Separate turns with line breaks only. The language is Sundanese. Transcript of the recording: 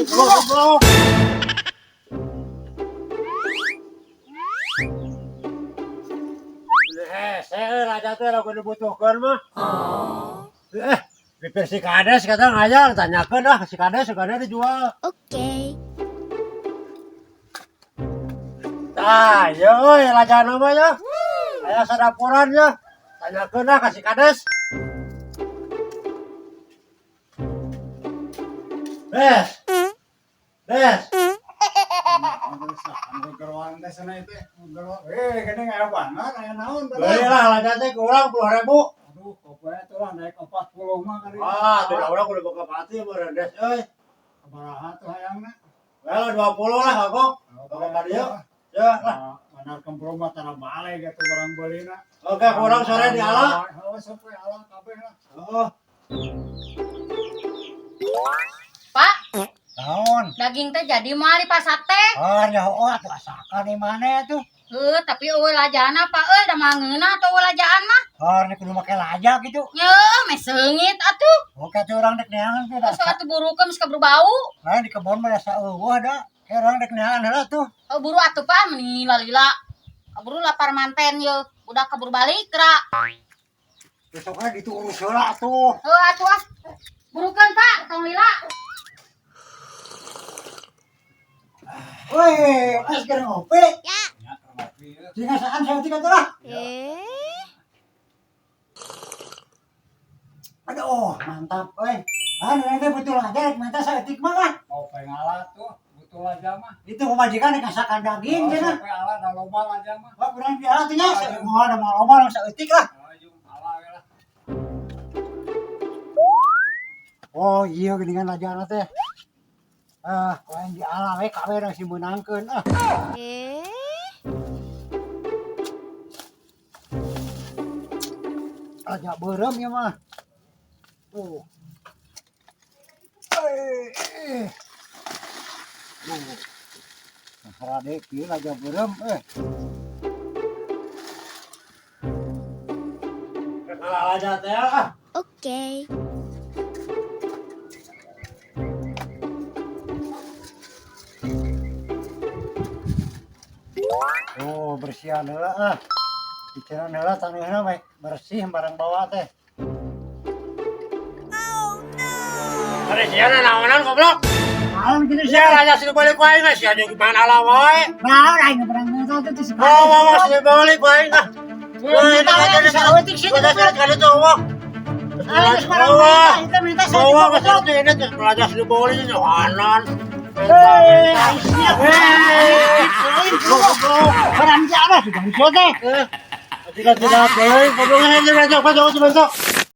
Goblok. Hese raja teh lagu dibutuhkeun mah. Eh, bipir si kades kata ngajar, tanyakeun ah si kades sugana dijual.
Oke.
Tah, ieu euy lajana mah ya. Aya sadapuran ya. Tanyakeun ah ka si kades. Des. Des.
Geroan teh sana itu geroan. Eh, geuning aya banget, aya naon teh?
Beli lah laja teh kurang 10.000.
Aduh, kopoe tuh lah naik 40 mah kali.
Ah, tidak urang kudu boga pati meureun des euy.
Sabaraha tuh hayangna?
Well, 20 lah kagok. Boga ka dieu. Ya lah.
Benar kemprong mah tara balik gitu barang beulina.
Oke, kurang sore di ala.
Oh, sok we ala kabeh lah.
Oh,
Pak,
Naon?
daging teh jadi moal dipasak teh.
Ah, nyaho atuh asakan di mana tuh?
Heuh, tapi eueuh lajana Pak euy, da mah ngeunah atuh eueuh lajaan mah.
Ah, ini kudu make laja gitu.
Nyeuh, meh seungit atuh.
Oke tuh orang dek neangan tuh dah.
Terus atuh burukeun geus keburu bau.
Lain di kebon mah asa eueuh da. Kayak orang dek neangan heula tuh.
Oh, buru atuh Pak, meni lalila. Keburu lapar manten ye. Udah keburu balik geura.
Besoknya gitu urus heula tuh.
Heuh atuh ah. Burukeun Pak, tong lila.
Woi, as keur ngopi.
Ya.
Jika saan saya tinggal tuh lah.
Eh.
Aduh, mantap, woi. Ah, nanti betul aja, rek minta saya tik mah lah.
Mau pengalat tuh, butuh aja mah.
Itu pemajikan rek ngasakan daging, cenah.
Sampai alat dah loba aja mah.
Wah, kurang piala tuh nya, mau ada mau loba langsung saeutik lah.
Ayo ala we lah.
Oh iya geuningan lajana teh. Ah, lain di ala we kabeh rek simeunangkeun ah.
Eh.
Raja beureum ieu mah. Tuh. Eh. Tuh. Rade kieu raja beureum eh.
kalah laja teh ah.
Oke.
Oh, bersihan heula ah. Pikiran heula taneuhna we bersih barang bawa teh.
Are sia naonan goblok.
Naon kitu
Sia raja sini balik ku aing sia jeung gimana ala wae.
Naon aing barang minta teh di
Oh, oh, sini balik ku aing ah. Wah, ini aja di
saeutik sih.
Udah sini kali tuh, wah.
Aing geus barang minta, itu minta saeutik.
Wah, ke sini ini tuh raja sini balik johanan.
Eh, aing siap. Barang jalan sudah teh.
Tidak tidak, goblok ini besok besok besok.